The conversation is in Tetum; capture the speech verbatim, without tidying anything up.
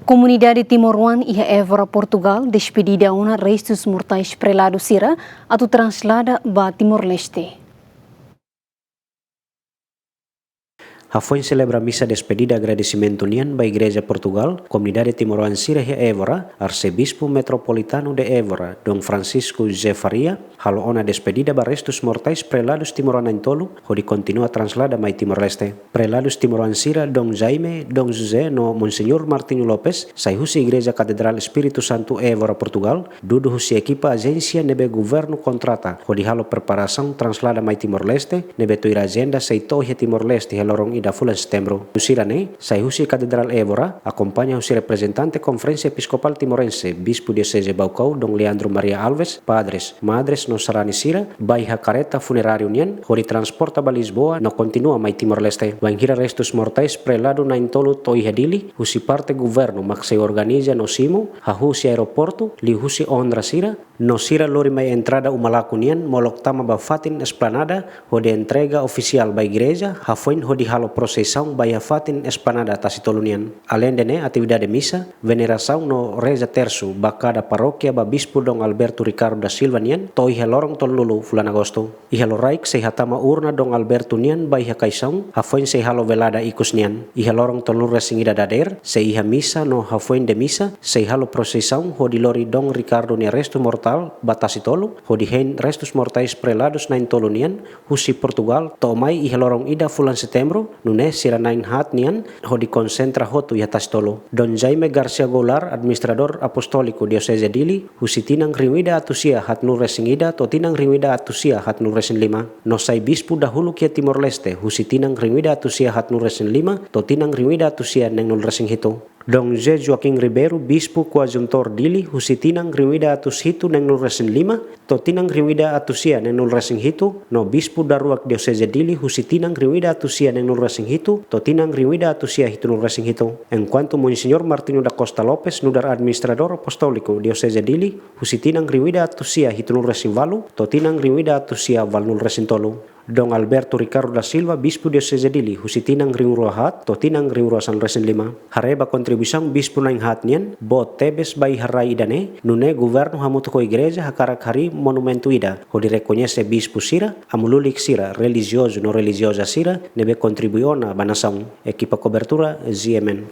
Komunidade timoroan iha Évora, Portugal, despedida ona restus mortais preladu sira atu translada ba Timor-Leste. Hafoin selebra misa despedida agradesimentu nian ba Igreja Portugal, komunidade timoroan sira iha Évora, Arsebispu Metropolitanu de Évora, Dom Francisco José Faria, halo ona despedida ba restus mortais preladus timoroan na'in-tolu, hodi kontinua translada mai Timor-Leste. Preladus timoroan sira Dom Jaime, Dom José no Monseñór Martinho Lopes, sai husi Igreja Katedrál Espíritu Santu Évora, Portugal, dudu husi ekipa ajénsia ne'ebé governu kontrata, hodi halo preparasaun translada mai Timor-Leste, ne'ebé tuir ajenda sei to'o iha Timor-Leste iha loron ida fulan Setembru. Sira ne'e, sai husi Katedrál Évora, akompaña husi reprezentante Konferénsia Episkopál Timorense, Bispu Dioseze Baucau, Dom Leandro Maria Alves, padres, madres no sarani sira, ba iha kareta funeráriu nian, hodi transporta ba Lisboa, no kontinua mai Timor-Leste. Wainhira restus mortais preladu na'in-tolu to'o iha Dili, husi parte governu mak sei organiza no simu, hahú husi aeroportu, liuhusi ONRA sira, no sira lori mai entrada uma laku nian, molok tama ba fatin esplanada, hodi entrega ofisiál ba igreja, hafoin hodi halo prosesaun ba iha fatin esplanada Tasi Tolu nian. Aleinde ne'e, atividade misa, venerasaun no reza tersu ba kada parókia ba Bispu Dom Alberto Ricardo da Silva nian, to'o iha loron tolunulu fulan Agostu. Iha loraik sei hatama urna Dom Alberto nian ba iha kaixaun, hafoin sei halo velada ikus nian. Iha loron tolunulu-resin-ida dadeer, sei iha misa no hafoin de misa, sei halo prosesaun hodi lori Dom Ricardo nia restu mortál ba Tasi Tolu, hodi hein restus mortais preladus na'in-tolu nian, husi Portugal, to'o mai iha loron ida fulan Setembru, nune'e sira na'in-haat nian, hodi konsentra hotu iha Tasi Tolu. Dom Jaime Garcia Goulart, Administradór Apostóliku Dioseze Dili, husi tinan rihun ida atus sia haatnulu-resin-ida, to'o tinan rihun ida atus sia haatnulu-resin-lima. No sai bispu dahuluk iha Timor-Leste, husi tinan rihun ida atus sia haatnulu-resin-lima, to'o tinan rihun ida atus sia neenulu-resin-hitu. Dom José Joaquim Ribeiro, Bispu Koadjuntór Dili, husi tinan rihun ida atus hitu neenulu-resin-lima, to'o tinan rihun ida atus sia neenulu-resin-hitu, no Bispu Daruak Dioseze Dili, husi tinan rihun ida atus sia neenulu-resin-hitu, to'o tinan rihun ida atus sia hitunulu-resin-hitu. Enkuantu Monseñór Martinho da Costa Lopes, nu'udar Administradór Apostóliku Dioseze Dili, husi tinan rihun ida atus sia hitunulu-resin-ualu, to'o tinan rihun ida atus sia ualunulu-resin-tolu. Dom Alberto Ricardo da Silva, Bispu Dioseze Dili, husi tinan rihun rua haat, to'o tinan rihun rua sanulu-resin-lima. Haree ba kontribuisaun bispu na'in-haat nian, boot tebes ba iha rai ida-ne'e, nune'e governu hamutuk ho igreja hakarak harii monumentu ida, hodi rekoñese bispu sira, amu-lulik sira, relijiozu no relijioza sira, ne'ebé kontribui ona ba nasaun. Ekipa kobertura, G M N.